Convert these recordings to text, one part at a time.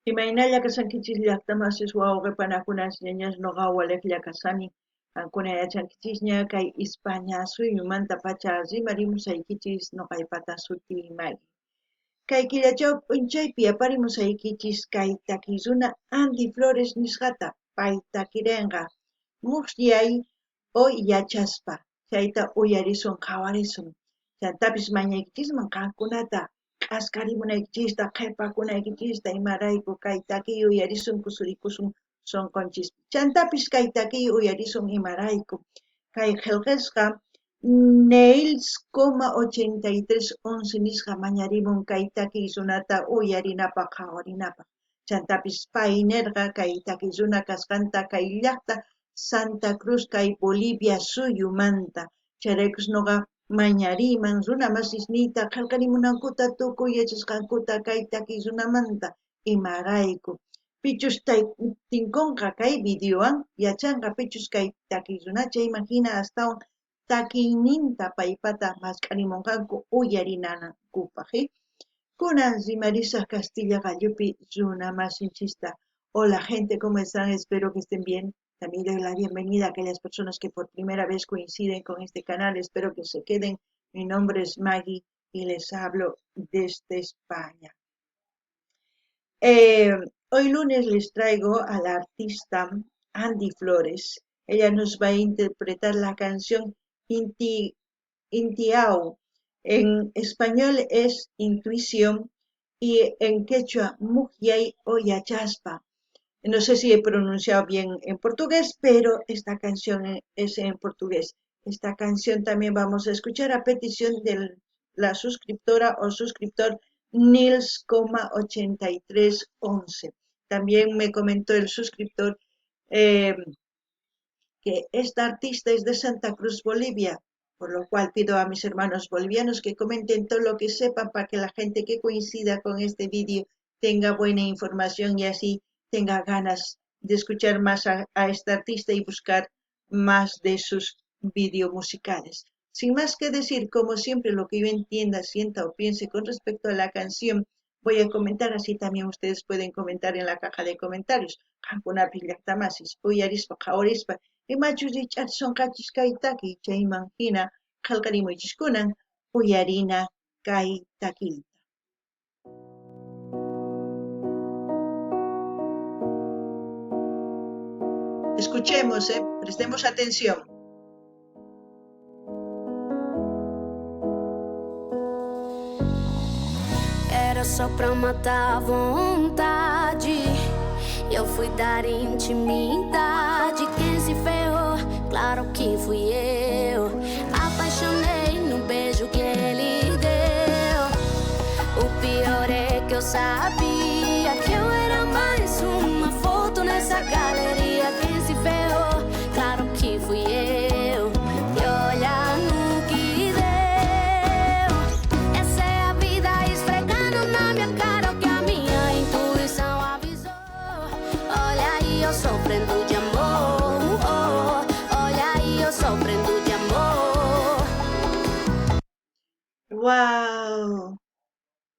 Imaynalla kashankichis llaqtamasis wawqe panakunas ñañas noqa walejlla kashani. Qankuna yachankichisña kay Ispaña suyumantapacha rimarimusaykichis noqaypata sutiy Maggie. Kay killachaw p'unchaypi aparimusaykichis kay takiy runa Andy Flores nisqata, pay takirenqa musyay o yachaspa, chayta uyarisun qhawarisun. Chantapis mañaykichisman qankunata k'askarimunaykichista, qhepakunaykichista, imarayku kay takiy uyarisun kusurikusun sonqonchispi. Chantapis kay takiy uyarisun imarayku kay qhelqesqa Neils, 8311 nisqa mañarimun kay takiy runata uyarinapaj qhawarinapaj. Chantapis pay nerqa kay takiy runa kasqanta kay llaqta Santa Cruz kay Bolivia suyumanta. Chayraykus noqa mañariyman runa masisniyta qhelqarimunankuta tukuy yachasqankuta kay takiy runamanta imarayku. Pichus tinkonqa kay videowan yachanqa pichus kay takiy runa chayman hina astawan takiyninta paypata mask'arimunqanku uyarinankupaj. Kunan rimarisaj Castilla qallupi runa masinchista. Hola gente, ¿cómo están? Espero que estén bien. También doy la bienvenida a aquellas personas que por primera vez coinciden con este canal. Espero que se queden. Mi nombre es Maggie y les hablo desde España. Hoy lunes les traigo a la artista Andy Flores. Ella nos va a interpretar la canción Intiao. En español es Intuición y en quechua Musyay o Yachaspa. No sé si he pronunciado bien en portugués, pero esta canción es en portugués. Esta canción también vamos a escuchar a petición de la suscriptora o suscriptor Nils, 8311. También me comentó el suscriptor que esta artista es de Santa Cruz, Bolivia, por lo cual pido a mis hermanos bolivianos que comenten todo lo que sepan para que la gente que coincida con este vídeo tenga buena información y así tenga ganas de escuchar más a esta artista y buscar más de sus vídeos musicales. Sin más que decir, como siempre, lo que yo entienda, sienta o piense con respecto a la canción, voy a comentar, así también ustedes pueden comentar en la caja de comentarios. Qankunapi llaqtamasis, uyarispa, qhawarispa, imachus rich'arisonqachis kay takiy, chayman hina qhelqarimuychis kunan uyarina kay takiyta. Escuchemos, prestemos atención. Era só pra matar a vontade. Eu fui dar intimidade. Quem se ferrou? Claro que fui eu. Apaixonei no beijo que ele deu. O pior é que eu sabia que eu era mais uma foto nessa galeria. Quem se ferrou? Claro que fui eu. E olha no que deu. Essa é a vida esfregando na minha cara o que a minha intuição avisou. Olha aí eu sofrendo de amor. Olha aí eu sofrendo de amor. ¡Guau!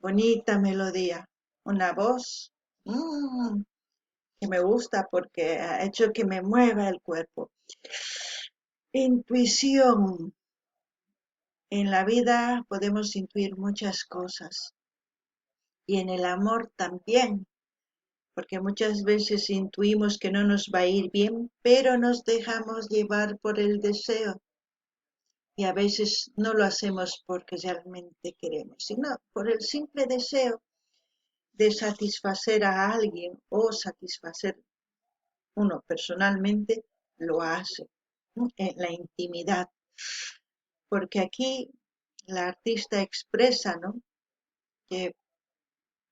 Bonita melodía. Una voz que me gusta porque ha hecho que me mueva el cuerpo. Intuición. En la vida podemos intuir muchas cosas. Y en el amor también. Porque muchas veces intuimos que no nos va a ir bien, pero nos dejamos llevar por el deseo. Y a veces no lo hacemos porque realmente queremos, sino por el simple deseo de satisfacer a alguien o satisfacer uno personalmente lo hace, ¿no? En la intimidad. Porque aquí la artista expresa, ¿no? Que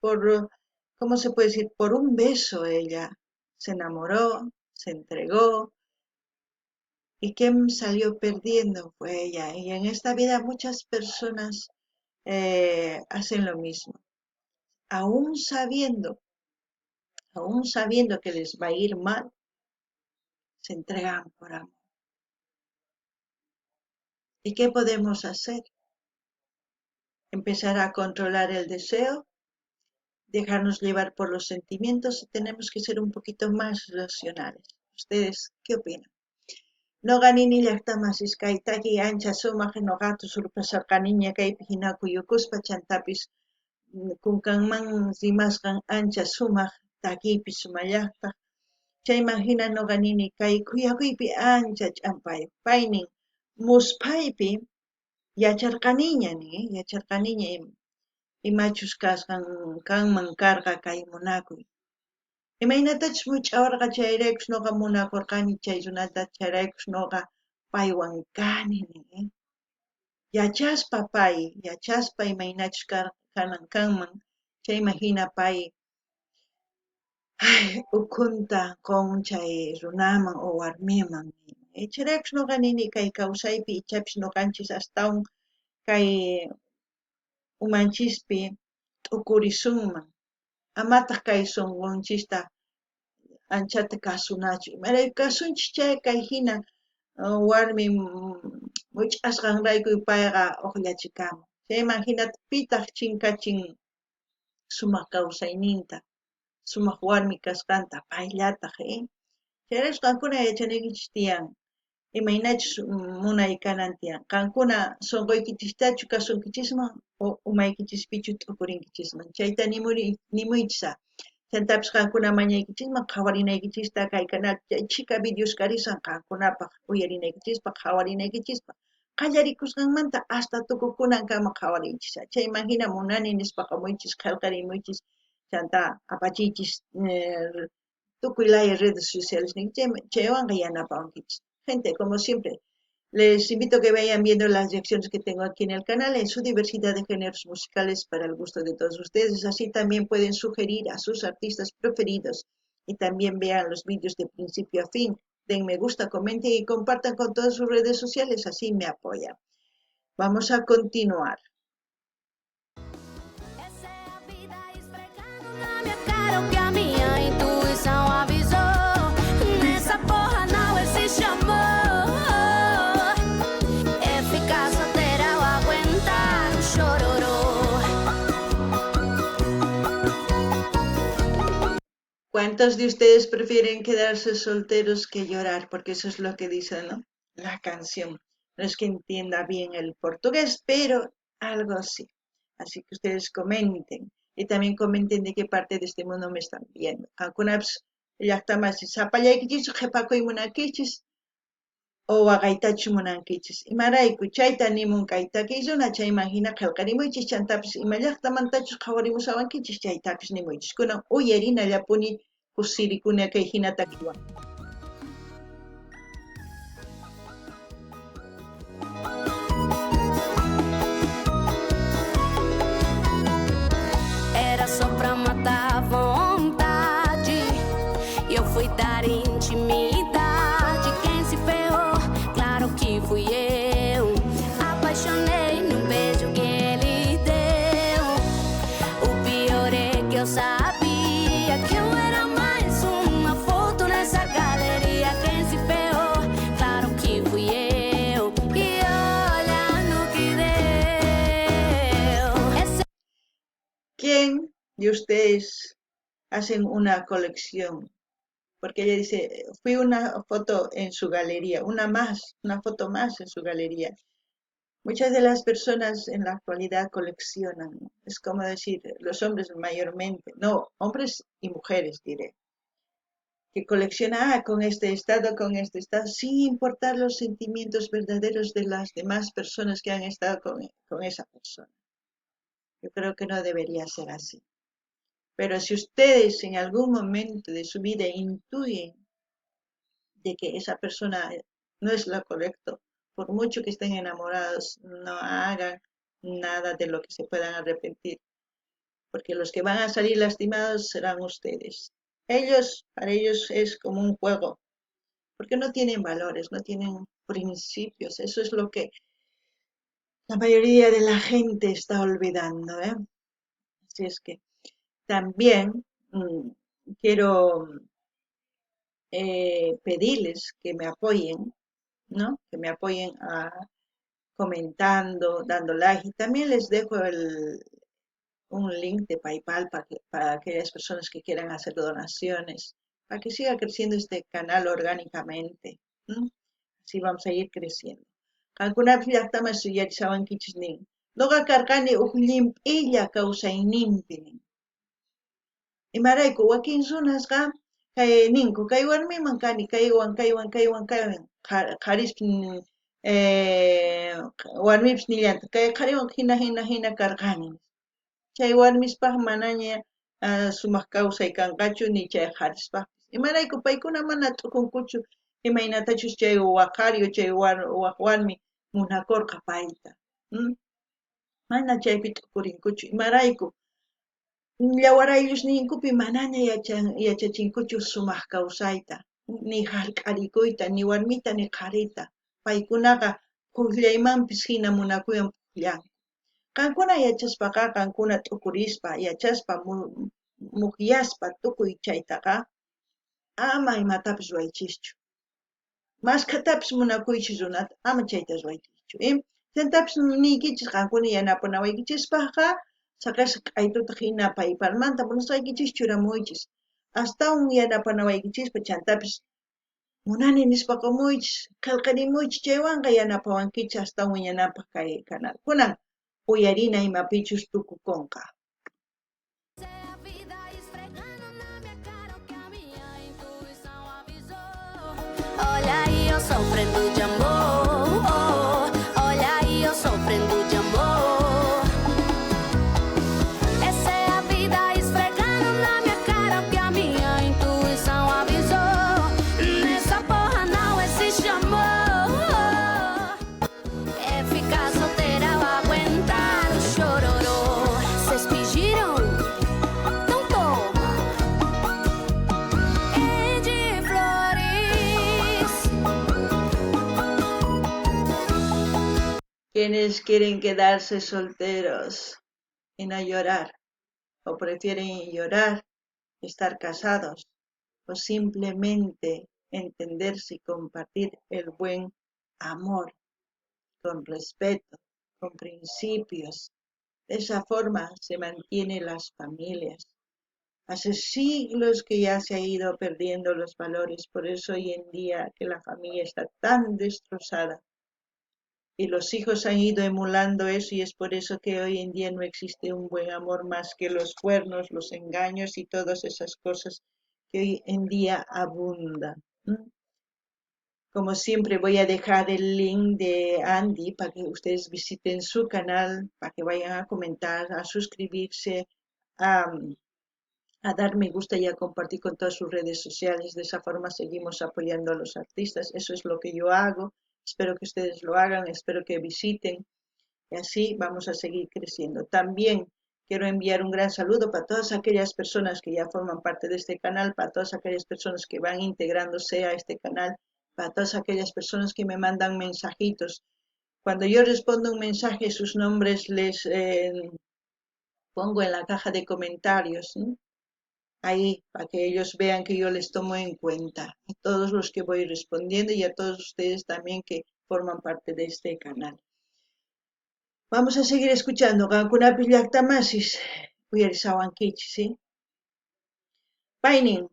por, ¿cómo se puede decir? Por un beso ella se enamoró, se entregó, y quien salió perdiendo fue ella. Y en esta vida muchas personas hacen lo mismo. Aún sabiendo que les va a ir mal, se entregan por amor. ¿Y qué podemos hacer? Empezar a controlar el deseo, Dejarnos llevar por los sentimientos, tenemos que ser un poquito más racionales. ¿Ustedes qué opinan? Noqa nini llaqtamasis kay takiy ancha sumaq noqatu surpasarqaniña kaypi hina kuyukuspa chantapis kunkanman rimasqan ancha sumaq takiypi sumallaqtaq chayman hina noqa nini kay khuyakuypi ancha ch'ampayuq paynin musphaypi yacharqaniña nin yacharqaniña imachus kasqan kanman karqa kay munakuy. Imaynatachus much'awarqa chayraykus noqa munakurqani chay runata chayraykus noqa paywan kani nin. Yachaspa pay, yachaspa imaynachus kanan kanman, chayman hina pay ukhunta qon chay runaman o warmiman. Chayraykus noqa nini kay kawsaypi ichapis noqanchis astawan kay umanchispi t'ukurisunman. Amataq kay sunqunchista anchata kasunachu. Imarayku kasunchis chay kay hina warmi much'asqanrayku payqa uqllachikamun. Chayman hina pitaq chinkachin sumaq kawsayninta, sumaq warmi kasqanta payllataq, Chayrayku qankuna yachanaykichis tiyan imaynachus munay kanan tiyan. Qankuna sunquykichistachu kasunkichisman o umaykichispichu t'ukurinkichisman. Chayta nimuychis. Chantapis qankuna mañaykichisman qhawarinaykichista kay canal chay chhika videos karisan qankunapaq uyarinaykichispaq qhawarinaykichispaq. Qallarikusqanmanta hasta tukukunankama qhawarinchis. Chayman hina munani nispa qamuychis qhelqarimuychis chanta apachiychis tukuy laya redes sociales chaywanqa yanapawankichis. Gente, como siempre, les invito a que vayan viendo las reacciones que tengo aquí en el canal en su diversidad de géneros musicales para el gusto de todos ustedes. Así también pueden sugerir a sus artistas preferidos y también vean los vídeos de principio a fin. Den me gusta, comenten y compartan con todas sus redes sociales, así me apoyan. Vamos a continuar. Essa é a vida esfregando na minha cara o que a minha intuição avisou. Nessa porra não existe amor. É ficar solteira ou aguentar o chororô. ¿Cuántos de ustedes prefieren quedarse solteros que llorar? Porque eso es lo que dice, ¿no? La canción. No es que entienda bien el portugués, pero algo así. Así que ustedes comenten. Y también comenten de qué parte de este mundo me están viendo. Qankunapis llaqtamasi sapallaykichis qhipakuy munankichis o waqaytachu munankichis. Imarayku chayta nimun kay takiy runa chayman hina qillqarimuychis chantapis ima llaqtamantachus qhawarimushawankichis chaytapis nimuychis. Kunan uyarinallapuni kusirikuna kay hina takiywan. Era só pra matar a vontade. E eu fui dar intimidade. Quem se ferrou? Claro que fui eu. Apaixonei no beijo que ele deu. O pior é que eu sabia que eu era mais uma foto nessa galeria. Quem se ferrou? Claro que fui eu. E olha no que deu. Essa ¿Quién de ustedes hacen una colección? Porque ella dice, fui una foto en su galería, una más, una foto más en su galería. Muchas de las personas en la actualidad coleccionan, ¿no? Es como decir, los hombres mayormente, no, hombres y mujeres diré, que coleccionan, con este estado, con este estado, sin importar los sentimientos verdaderos de las demás personas que han estado con esa persona. Yo creo que no debería ser así. Pero si ustedes en algún momento de su vida intuyen de que esa persona no es lo correcto, por mucho que estén enamorados, no hagan nada de lo que se puedan arrepentir, porque los que van a salir lastimados serán ustedes. Para ellos es como un juego, porque no tienen valores, no tienen principios. Eso es lo que la mayoría de la gente está olvidando. Así es que también quiero pedirles que me apoyen, ¿no? Que me apoyen comentando, dando like. Y también les dejo Un link de PayPal para aquellas personas que quieran hacer donaciones, para que siga creciendo este canal orgánicamente. Así vamos a ir creciendo. Qankunapis llaqtaman yuyarisawankichis nin. Noqa karqani uj llimp'illa kawsayninpi nin. Imarayku wakin runasqa kay ninku kay warmiman kani kaywan kaywan kaywan kaywan qharispis warmipis nillantaq kay qhariwan hina hina hina karqani. Chay warmispaq manaña sumaq kawsay kanqachu ni chay qharispaqpis. Imarayku paykuna mana t'ukunkuchu imaynatachus chay wak qhari o chay wak warmi munakorqa payta. Mana chaypi t'ukurinkuchu. Imarayku llawarayllusninkupi manaña yachachinkuchu sumaq kawsayta, ni hark'arikuyta, ni warmita, ni qharita. Paykunaqa pujllaymanpis hina munakuywan pujllanku. Qankuna yachaspaqa, qankuna t'ukurispa, yachaspa, mujyaspa tukuy chaytaqa, ama imatapis ruwaychischu. Maskhatapis munakuychis runata, ama chayta ruwaychischu. Chantapis niykichis qankuna yanapanawaykichispaqqa, saqesqa k'aytuta hina PayPalmanta munasqaykichis churamuychis. Astawan yanapanawaykichispaq chantapis munani nispa qomuychis, qhelqarimuychis, chaywanqa yanapawankichis astawan wiñananpaq kay canal. Kunan uyarina imapichus tukukunqa. Olha aí eu sofrendo de amor. Olha aí eu sofrendo de amor. Essa é a vida esfregando na minha cara o que a minha intuição avisou. Nessa porra não existe amor. É ficar solteira ou aguentar o chororô. Cês pediram? Então toma. Andy Flores. ¿Quiénes quieren quedarse solteros y no llorar? ¿O prefieren llorar, estar casados? ¿O simplemente entenderse y compartir el buen amor con respeto, con principios? De esa forma se mantienen las familias. Hace siglos que ya se ha ido perdiendo los valores, por eso hoy en día que la familia está tan destrozada y los hijos han ido emulando eso, y es por eso que hoy en día no existe un buen amor más que los cuernos, los engaños y todas esas cosas que hoy en día abundan. Como siempre voy a dejar el link de Andy para que ustedes visiten su canal, para que vayan a comentar, a suscribirse, a dar me gusta y a compartir con todas sus redes sociales. De esa forma seguimos apoyando a los artistas. Eso es lo que yo hago. Espero que ustedes lo hagan, espero que visiten y así vamos a seguir creciendo. También quiero enviar un gran saludo para todas aquellas personas que ya forman parte de este canal, para todas aquellas personas que van integrándose a este canal, para todas aquellas personas que me mandan mensajitos. Cuando yo respondo un mensaje, sus nombres les pongo en la caja de comentarios, ¿sí? Ahí, para que ellos vean que yo les tomo en cuenta, a todos los que voy respondiendo y a todos ustedes también que forman parte de este canal. Vamos a seguir escuchando. Qankunapis llaqtamasis uyarisawankichis, ¿sí? Paynin,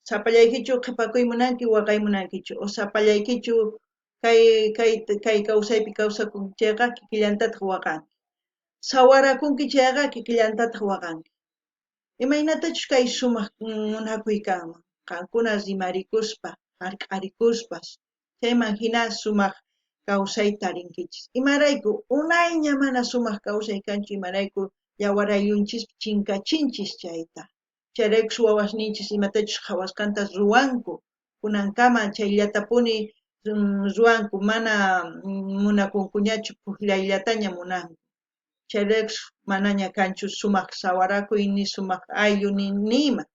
sapallaykichu qhipakuy munanki, waqay munankichu, o sapallaykichu kay kawsaypi kawsakunki chayqa kikillantataq waqanki. Sawarakunki chayqa kikillantataq waqanki. Imaynatachus kay sumaq munakuy kanman, qankuna rimarikuspa, hark'arikuspas, chayman hina sumaq kawsay tarinkichis. Imarayku unayña mana sumaq kawsay kanchu, imarayku yawarayunchispi chinkachinchis chayta. Chayraykus wawasninchis imatachus qhawasqanta ruwanku, kunankama chayllatapuni ruwanku, mana munakunkuñachu, pujllayllataña munanku. Chayraykus manaña kanchu sumaq sawarakuy, ni sumaq ayllu, ni nima.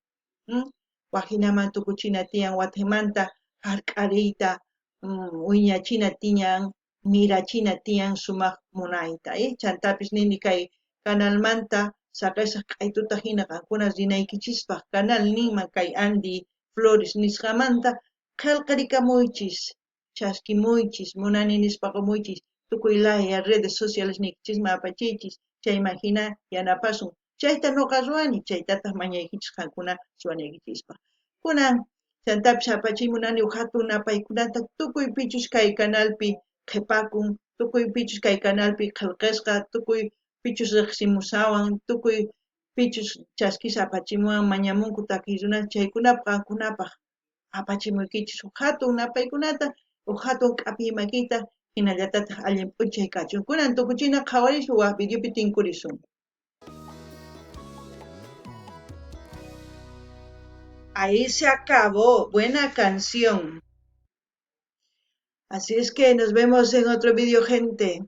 Wajinaman tukuchina tiyan, watimanta hark'ariyta, wiñachina tiyan, mirachina tiyan sumaq munayta. Chantapis nini kay canalmanta saqesaq k'aytuta hina qankuna rinaykichispaq canal ninman kay Andy Flores nisqamanta qhelqarikamuychis, chaskimuychis, munani nispa qomuychis, tukuy laya redes sociales niykichisman apachiychis, Chayman jina yanapasun. Chayta noqa ruwani, chaytataj mañaykichis qankuna ruwanaykichispaj. Kunan chantapis apachimunani uj jatun napaykunata tukuy pichus kay canalpi qhepakun, tukuy pichus kay canalpi qhelqesqa, tukuy pichus rejsimusawan, tukuy pichus chaskis apachimuwan mañamunku takiy runa, chaykunapaj qankunapaj apachimuykichis uj jatun napaykunata, uj jatun k'apiy makita, jinallatataj allin p'unchay kachun. Kunan tukuchina qhawarisun, waj videopi tinkurisun. Ahí se acabó. Buena canción. Así es que nos vemos en otro vídeo, gente.